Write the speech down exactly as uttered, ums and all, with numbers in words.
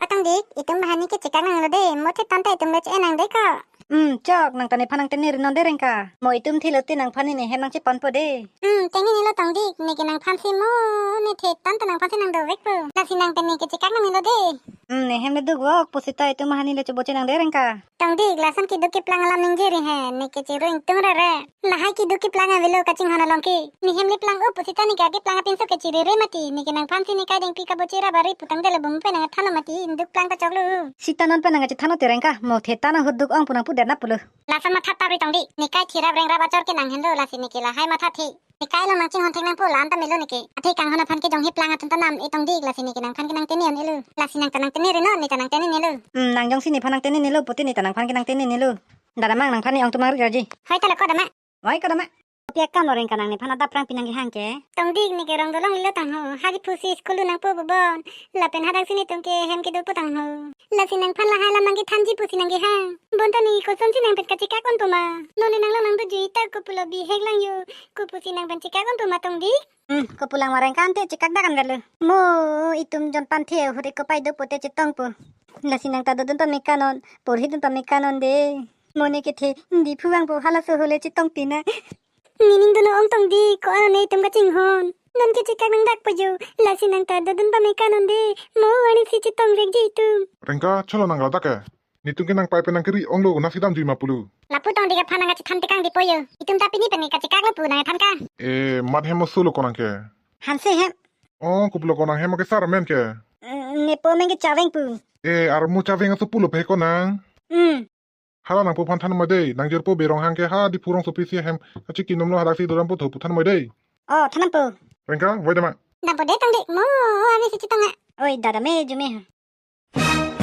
Atong dik, itum bahani kechekak nanglo de, mo the tanta itum le che-en nang de ko. Hmm, chok, nang ta nephan nangtene ri non de Rengka. Mo itum thilo te nangphan ne hem nangcheponpo de. Hmm, tengni nilo tong dik, neke nangphan si mo, ne the tanta nangphan si nang dovekpo. Lasi nang ta ne kechekak nanglo de. Hmm, ne hem le duk vok, pusita itum bahani le choboche nang de Rengka. Tong dik, lason keduk keplang alam ningje ri he, neke chero ingtung ra re. Lahai keduk keplang avelo kachinghon along ke. Ne hem le plang-o pusita neke keplang apinso kechiri re mati, neke nangphan si ne kai dengpi kaboche ra bari putang de le bum pen nang thanlo mati, induk plang kachoklo. Sita non pen nang chethanlo te Rengka, mo the tanta ahut duk ong pu nang pudet na pulo. Lason matha tap ri tong dik, ne kai thirap rengrap achor ke nang henlo, lasi neke lahai matha the. Ne kai along nangchinghon thek nangpo, la-an ta melo neke. Athe kanghon aphan ke jonghi plang atum ta nam-e tong dik, lasi neke nangphan ke nangtene un-elo. Lasi nang ta nangtene ri non, ne ta nangtene nelo. Hmm, nang jongsi nephan nangtene nelo, pute ne ta nangphan ke nangtene nelo. Dada mang nangphan ne ong tumang ri raji. Hoi ta lo ko dama. Hoi ko dama. Kopi akam lo Rengka nang nephan adap prang pi nang kehang ke. Tong dik neke rong dolong lilo tang ho. Hadi pusi school nangpo bobon. Lapen hadak si netum ke hem kedopo tang ho. Lasi nangphan lahai alam nang kethanji pusi nang kehang. Bonta ne kosonsi nang pen kachekak onpo ma. Non ne nang long nang doji ta kopulo bihek lang yo. Kopusi nang pen chekak onpo ma tong dik. Hmm, kopulang ma Rengka ante chekak dak an velo. Mo itum jon panthe ahut eko pai dopo te chetongpo. Lasi nang ta dodun pameka non, porhidun pameka non de. Mo ne kethe, Diphu vangpo halaso ahut le chetong pi nang. Nening dun ong tong dik, ko-an ne itum kachinghon. Non kechekak nang dakpo yo, lasi nang ta dodun pameka non de. Mo warning si chetong vekji itum. Rengka, cholo nang ladak ke. Netum ke nang pai pen nang keri onglo, nasi damjui ma pulo. Lapu tong dik aphan nang kachethan tekang dipo yo. Itum ta pini pen kachekak lo pu nang than ka. Eh, mat hem mo solo ko nang ke. Hanse hem. Oh, kopulo ko nang hem ke sar amen ke. Mm, nepo amen ke Chaveng pu. Eh, ar mo Chaveng aso pulo pe ko nang. Hmm. Hala nangpo aphan than mai dei, nang jirpo berong hang ke ha Diphu rongsopi si hem kachikinomlo hadak si dodampo tho pu than mai dei. Oh, than nangpo. Rengka, vai dama. Dampo de tong dik, mo, ami si chetong a. Oi, dada me, jume ha.